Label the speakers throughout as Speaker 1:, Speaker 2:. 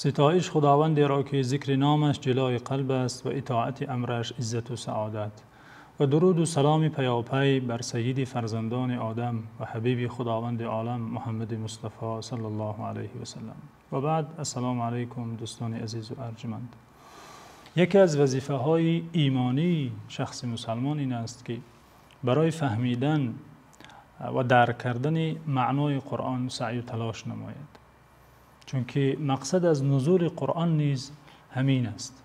Speaker 1: Ситоиш Худованде ро ки зикри номаш ҷилои қалб аст ва итоати амраш иззату саодат ва дуруду салом паёпай бар саййиди фарзандони Одам ва ҳабиби Худованди олам Муҳаммади Мустафо саллаллоҳу алайҳи васаллам. Ва баъд, ассалому алайкум, дӯстони азизу арҷманд. Яке аз вазифаҳои имонии шахси мусулмон ин аст, ки барои фаҳмидан ва дарк кардани маънои Қуръон саъю талош намояд. Чунки мақсад аз нузули Қуръон низ ҳамин аст,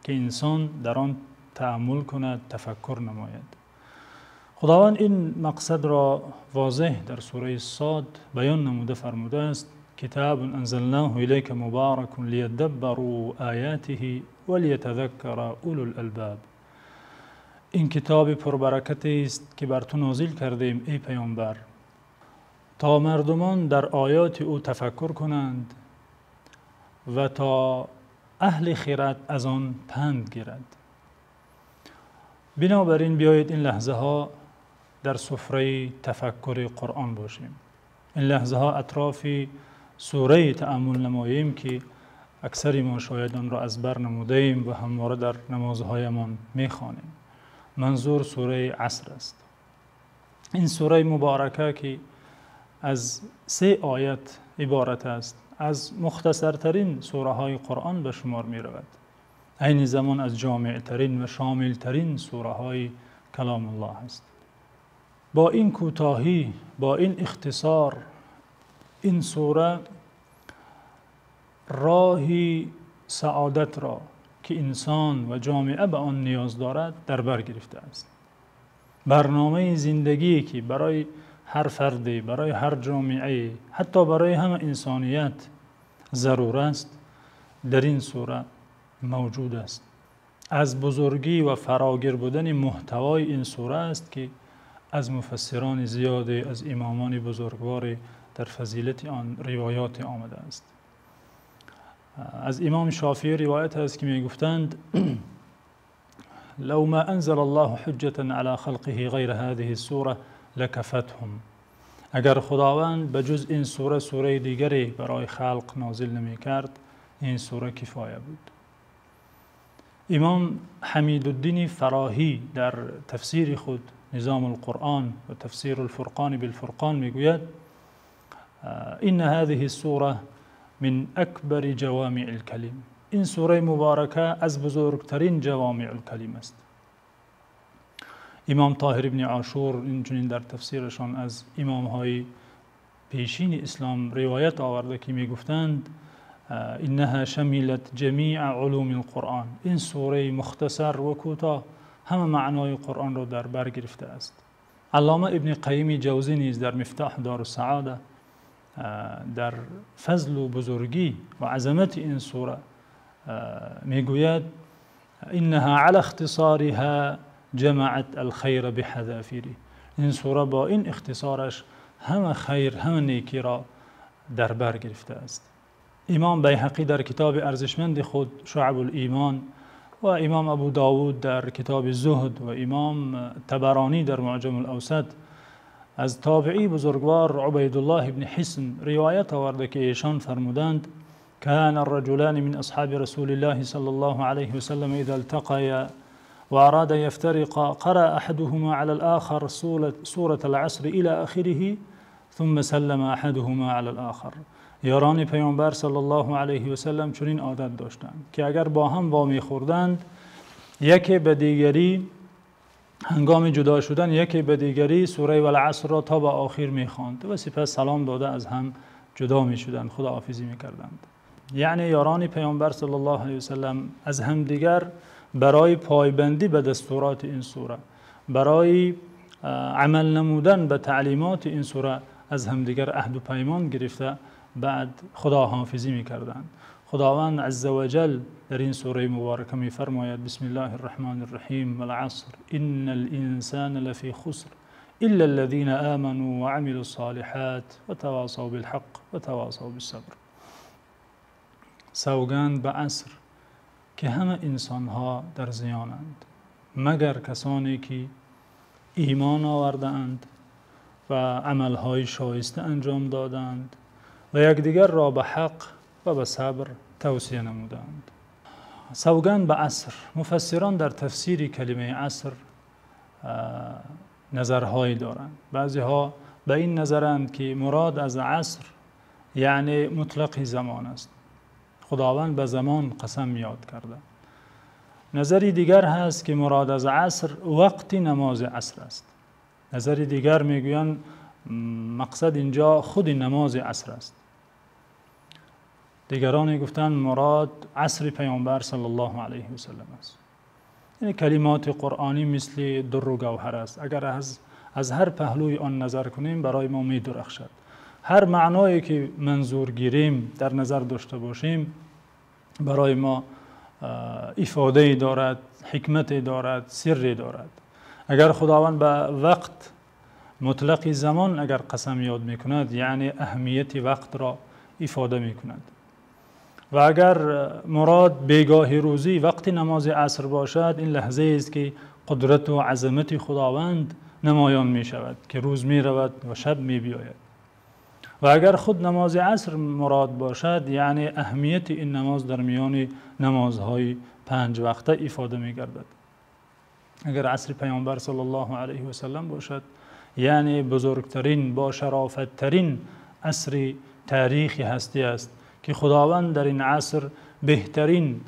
Speaker 1: ки инсон дар он таъаммул кунад, тафаккур намояд. Худованд ин мақсадро возеҳ дар сураи Сод баён намуда фармудааст: китобун анзалнаху илайка муборакун лияддаббару оятиҳи ва лиятазаккара улул албоб. Ин китоби пурбаракатест, ки бар ту нозил кардем, эй паёмбар, то мардумон дар оёти ӯ тафаккур кунанд ва то аҳли хирад аз он панд гирад. Бинобар ин биёед ин лаҳзаҳо дар сифраи тафаккури Қуръон бошем. Ин лаҳзаҳо атрофи сурае таъаммул намоем, ки аксари мо шояд онро аз бар намудаем ва ҳамвора дар намозҳоямон мехонем. Манзур сураи Аср аст. Ин сураи муборака, ки аз се оят иборат аст, аз мухтасартарин сураҳои Қуръон ба шумор меравад. Айни замон аз ҷомеътарин ва шомилтарин сураҳои каломуллоҳ аст. Бо ин кӯтоҳӣ, бо ин ихтисор, ин сура роҳи саодатро, ки инсон ва ҷомеа ба он ниёз дорад, дар бар гирифтааст. Барномаи зиндагие, ки барои ҳар фарде, барои ҳар ҷомеае, ҳатто барои ҳама инсоният зарур аст, дар ин сура мавҷуд аст. Аз бузургӣ ва фарогир будани мӯҳтавои ин сура аст, ки аз муфассирони зиёде, аз имомони бузургвор дар фазилати он ривоёте омадааст. Аз имом Шофеъӣ ривоят аст, ки мегуфтанд: لو ما أنزل الله حجة على خلقه غير هذه السورة لكفتهم. Агар Худованд ба ҷуз ин сура сураи дигаре барои халқ нозил намекард, ин сура кифоя буд. Имом Ҳамидуддин Фароҳӣ дар тафсири худ Низомул-Қуръон ва Тафсирул-Фурқон бил-Фурқон мегӯяд: إن هذه السورة من أكبر جوامع الكلم. Ин сураи муборака аз бузургтарин ҷавомеъул-калим аст. Имом Тоҳир ибни Ошур инчунин дар тафсирашон аз имомҳои пешини ислом ривоят оварда, ки мегуфтанд: إنها شملت جميع علوم القرآن. Ин сураи мухтасар ва кӯтоҳ ҳама маънои Қуръонро дар бар гирифтааст. Аллома Ибни Қайими Ҷавзӣ низ дар Мифтоҳи Дорус-Саода дар фазлу бузургӣ ва азамати ин сура мегӯяд: إنها على اختصارها جمعت الخير بحذافيره. Ин сура бо ин ихтисораш ҳама хайр, ҳама некиро дар бар гирифтааст. Имом Байҳақӣ дар китоби арзишманди худ Шуъабул-Имон ва имом Абу Довуд дар китоби Зуҳд ва имом Табаронӣ дар Муъҷамул-Авсат аз тобеии бузургвор Убайдуллоҳ ибни Ҳисн ривоят оварда, ки эшон фармуданд: كان الرجلان من أصحاب رسول الله صلى الله عليه وسلم إذا التقيا وأرادا يفترقا قرأ أحدهما على الآخر سورة العصر إلى آخره ثم سلم أحدهما على الآخر. Ёрони паёмбар саллаллоҳу алайҳи васаллам чунин одат доштанд, ки агар бо ҳам вомехӯрданд, яке ба дигаре ҳангоми ҷудо шудан яке ба дигаре сураи Вал-Асрро то ба охир мехонд ва сипас салом дода аз ҳам ҷудо мешуданд, худоҳофизӣ мекарданд. Яъне ёрони паёмбар саллаллоҳу алайҳи васаллам аз ҳамдигар барои пойбандӣ ба дастуроти ин сура, барои амал намудан ба таълимоти ин сура аз ҳамдигар аҳду паймон гирифта, баъд худоҳофизӣ мекарданд. Худованд азза ва ҷалл дар ин сураи муборака мефармояд: бисмиллоҳир раҳмонир раҳим, вал-аср, иннал инсона лафӣ хуср иллаллазина оману ва амилус солиҳот ва тавосав билҳаққ ва тавосав биссабр. Савганд ба аср, ки ҳама инсонҳо дар зиёнанд, магар касоне ки имон овардаанд ва амалҳои шоиста анҷом додаанд ва якдигарро ба ҳақ ва ба сабр тавсия намуданд. Савганд ба аср. Муфассирон дар тафсири калимаи аср назарҳое доранд. Баъзеҳо ба ин назаранд, ки мурод аз аср яъне мутлақи замон аст. Худованд ба замон қасам ёд кардааст. Назари дигар ҳаст, ки мурод аз аср вақти намози аср аст. Назари дигар мегӯянд мақсад инҷо худи намози аср аст. Дигароне гуфтанд мурод асри Паёмбар саллаллоҳу алайҳи васаллам аст. Яъне калимоти қуръонӣ мисли дур ва гавҳар аст. Агар аз ҳар паҳлӯи он назар кунем барои мо медурахшад. Ҳар маъное ки манзур гирем, дар назар дошта бошем, барои мо ифодае дорад, ҳикмате дорад, сирре дорад. Агар Худованд ба вақт, мутлақи замон агар қасам ёд мекунад, яъне аҳамияти вақтро ифода мекунад. Ва агар мурод бегоҳи рӯзӣ вақти намози аср бошад, ин лаҳзае аст, ки қудрат ва азамати Худованд намоён мешавад, ки рӯз меравад ва шаб мебиёяд. Ва агар худ намози аср мурод бошад, яъне аҳамияти ин намоз дар миёни намозҳои панҷ вақта ифода мегардад. Агар асри Паёмбар саллаллоҳу алайҳи васаллам бошад, яъне бузургтарин, бошарофаттарин асри таърихи ҳастӣ аст, ки Худованд дар ин аср беҳтарин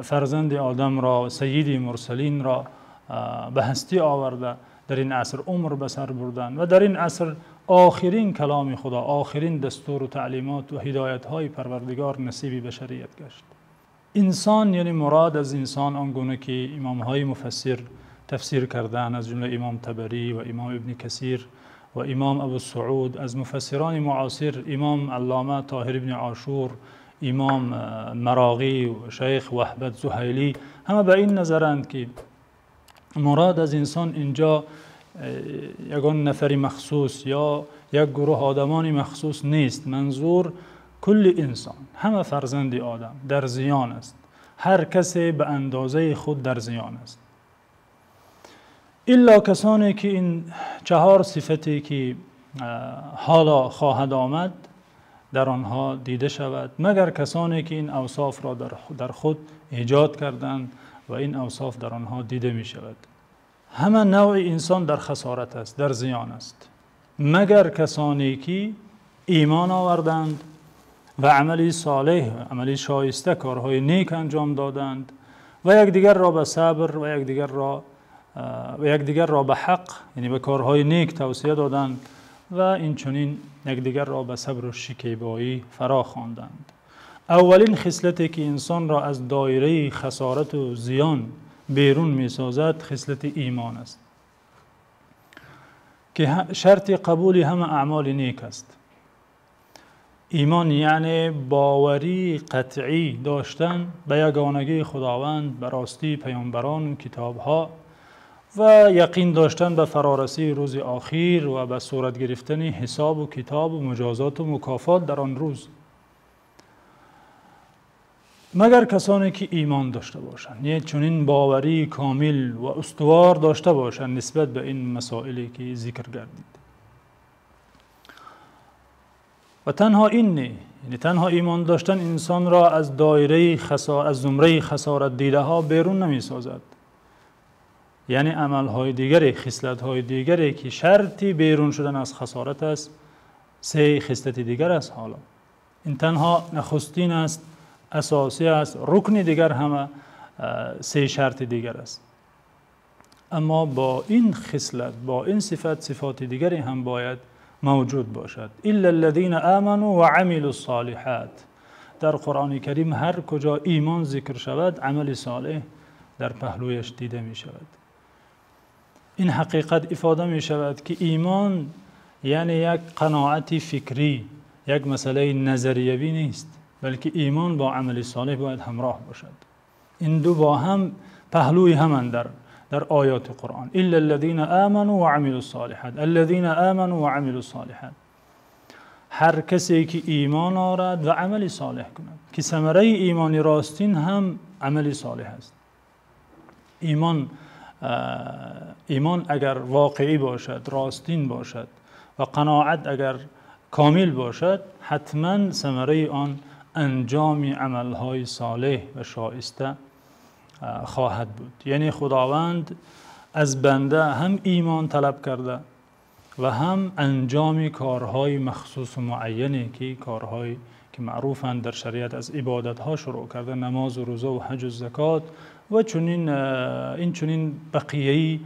Speaker 1: фарзанди Одамро, саййиди мурсалинро ба ҳастӣ оварда, дар ин аср умр ба сар бурданд ва дар ин аср охирин каломи Худо, охирин дастур ва таълимот ва ҳидоятҳои Парвардигор насиби башарият гашт. Инсон, яъне мурод аз инсон он гуна ки имомҳои муфассир тафсир карданд, аз ҷумла имом Табарӣ ва имом Ибни Касир ва имом Абу Саъуд, аз муфассирони муосир имом Аллома Тоҳир ибни Ошур, имом Мароғӣ ва шайх Ваҳбат Зуҳайлӣ, ҳама ба ин назаранд, ки мурод аз инсон инҷо ягон нафари махсус ё як гурӯҳ одамони махсус нест. Манзур кулли инсон, ҳама фарзанди Одам дар зиён аст. Ҳар касе ба андозаи худ дар зиён аст. Илло касоне ки ин чаҳор сифате ки ҳоло хоҳад омад дар онҳо дида шавад, магар касоне ки ин авсофро дар худ эҷод карданд ва ин авсоф дар онҳо дида мешавад. Ҳама навъи инсон дар хасорат аст, дар зиён аст, магар касоне ки имон оварданд ва амали солеҳ, амали шоиста, корҳои нек анҷом доданд ва якдигарро ба сабр ва якдигарро ба ҳақ, яъне ба корҳои нек тавсия доданд ва инчунин якдигарро ба сабр ва шикебоӣ фаро хонданд. Аввалин хислате ки инсонро аз доираи хасорат ва зиён берун месозад хислати имон аст, ки шарти қабули ҳама аъмоли нек аст. Имон яъне боварии қатъӣ доштан ба ягонагии Худованд, ба ростии паёмбарон ва китобҳо ва яқин доштан ба фарорасии рӯзи охир ва ба сурат гирифтани ҳисоб ва китоб ва муҷозот ва мукофот дар он рӯз. Магар касоне ки имон дошта бошанд, яъне чунин боварии комил ва устувор дошта бошанд нисбат ба ин масоиле ки зикр гардид. Ва танҳо ин не, яъне танҳо имон доштан инсонро аз доираи аз зумраи хасорат дидаҳо берун намесозад. Яъне амалҳои дигаре, хислатҳои дигаре ки шарти берун шудан аз хасорат аст, се хислати дигар аст. Ҳоло ин танҳо нахустин аст, асосӣ аст, рукни дигар ҳама се шарти дигар аст. Аммо бо ин хислат, бо ин сифат, сифоти дигаре ҳам бояд мавҷуд бошад. Илла аллазина аману ва амилус солиҳот. Дар Қуръони Карим ҳар куҷо имон зикр шавад, амали солеҳ дар паҳлӯяш дида мешавад. Ин ҳақиқат ифода мешавад ки имон яъне як қаноати фикрӣ, як масъалаи назариявӣ нест, балки имон бо амали солеҳ бояд ҳамроҳ бошад. Ин ду бо ҳам паҳлӯи ҳаманд дар оёти Қуръон. Илла аллазина аману ва амилус солиҳот, аллазина аману ва амилус солиҳот. Ҳар касе ки имон орад ва амали солеҳ кунад, ки самараи имони ростин ҳам амали солеҳ аст. Имон агар воқеӣ бошад, ростин бошад ва қаноат агар комил бошад, ҳатман самараи он анҷоми амалҳои солеҳ ва шоиста хоҳад буд. Яъне Худованд аз банда ҳам имон талаб карда ва ҳам анҷоми корҳои махсус ва муайяне, ки корҳое ки маъруфанд дар шариат, аз ибодатҳо шурӯъ карда, намоз ва рӯза ва ҳаҷ ва закот ва чунин ин чунин бақияи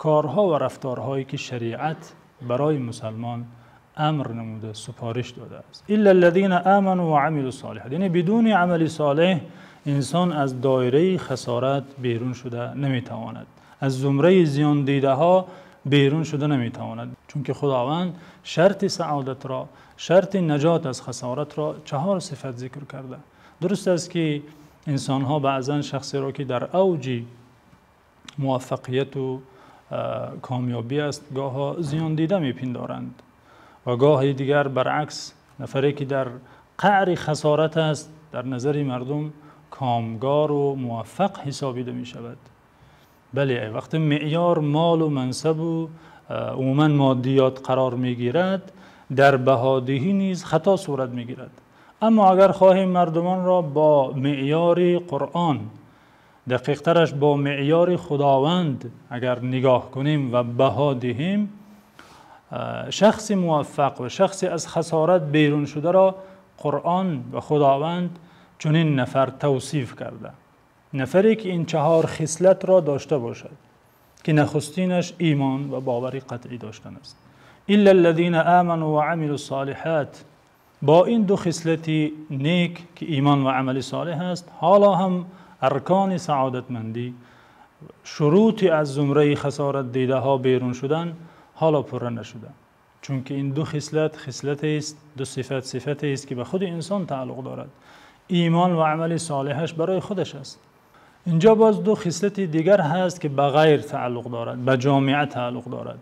Speaker 1: корҳо ва рафторҳое ки шариат барои мусулмон амр намуда, супориш додааст. إلا الذين آمنوا وعملوا الصالحات, яъне бидуни амали солеҳ инсон аз доираи хасорат берун шуда наметавонад, аз зумраи зиёндидаҳо берун шуда наметавонад. Чунки Худованд шарти саодатро, шарти наҷот аз хасоратро чаҳор сифат зикр карда. Дуруст аст, ки инсонҳо баъзан шахсеро, ки дар авҷи муваффақият ва комёбӣ аст, гоҳо зиёндида мепиндоранд ва гоҳе дигар баръакс, нафаре ки дар қаъри хасорат аст, дар назари мардум комгор ва муваффақ ҳисобида мешавад. Бале, вақте меъёр мол ва мансаб ва умуман моддиёт қарор мегирад, дар баҳодиҳӣ низ хато сурат мегирад. Аммо агар хоҳем мардумонро бо меъёри Қуръон, дақиқтараш бо меъёри Худованд агар нигоҳ кунем ва баҳо диҳем, шахси муваффақ ва шахси аз хасорат берун шударо Қуръон ва Худованд чунин нафар тавсиф карда. Нафаре ки ин чаҳор хислатро дошта бошад, ки нахустинаш имон ва бовари қатъӣ доштан аст. إلا الذين آمنوا وعملوا الصالحات. Бо ин ду хислати нек, ки имон ва амали солеҳ аст, ҳоло ҳам аркони саодатмандӣ, шурути аз зумраи хасоратдидаҳо берун шудан ҳоло пурра нашуда. Чунки ин ду хислат хислатест, ду сифат сифатест, ки ба худи инсон тааллуқ дорад. Имон ва амали солеҳаш барои худаш аст. Инҷо боз ду хислати дигар ҳаст, ки ба ғайр тааллуқ дорад, ба ҷомеа тааллуқ дорад,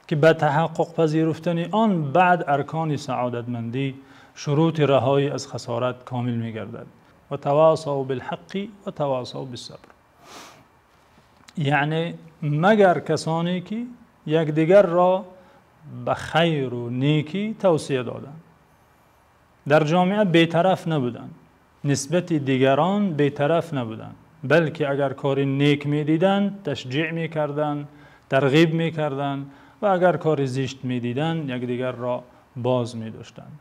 Speaker 1: ки ба таҳаққуқ пазируфтани он баъд аркони саодатмандӣ, шурути раҳоӣ аз хасорат комил мегардад. وتواصوا بالحق وتواصوا بالصبر. Яъне магар касоне ки якдигарро ба хайру некӣ тавсия доданд, дар ҷомеа бетараф набуданд, нисбати дигарон бетараф набуданд, балки агар кори нек медиданд, ташҷеъ мекарданд, тарғиб мекарданд ва агар кори зишт медиданд, якдигарро боз медоштанд.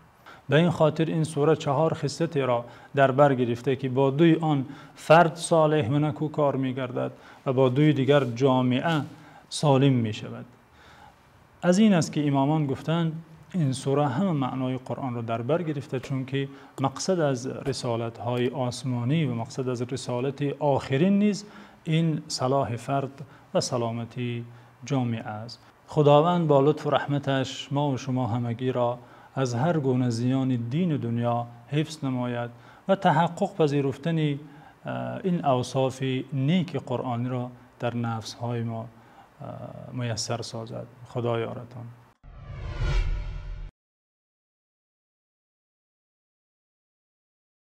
Speaker 1: Ба ин хотир ин сура чаҳор хислатеро дар бар гирифта, ки бо дуи он фард солеҳ ва некӯкор мегардад ва бо дуи дигар ҷомеа солим мешавад. Аз ин аст, ки имомон гуфтанд, ин сура ҳама маънои Қуръонро дар бар гирифта, чунки мақсад аз рисолатҳои осмонӣ ва мақсад аз рисолати охирин низ ин салоҳи фард ва саломатии ҷомеа аст. Худованд бо лутфу раҳматаш мо ва шумо ҳамагиро аз ҳар гуна зиёни дину дунё ҳифз намояд ва таҳаққуқ пазируфтани ин авсофи неки қуръониро дар нафсҳои мо муяссар созад. Худо ёратон.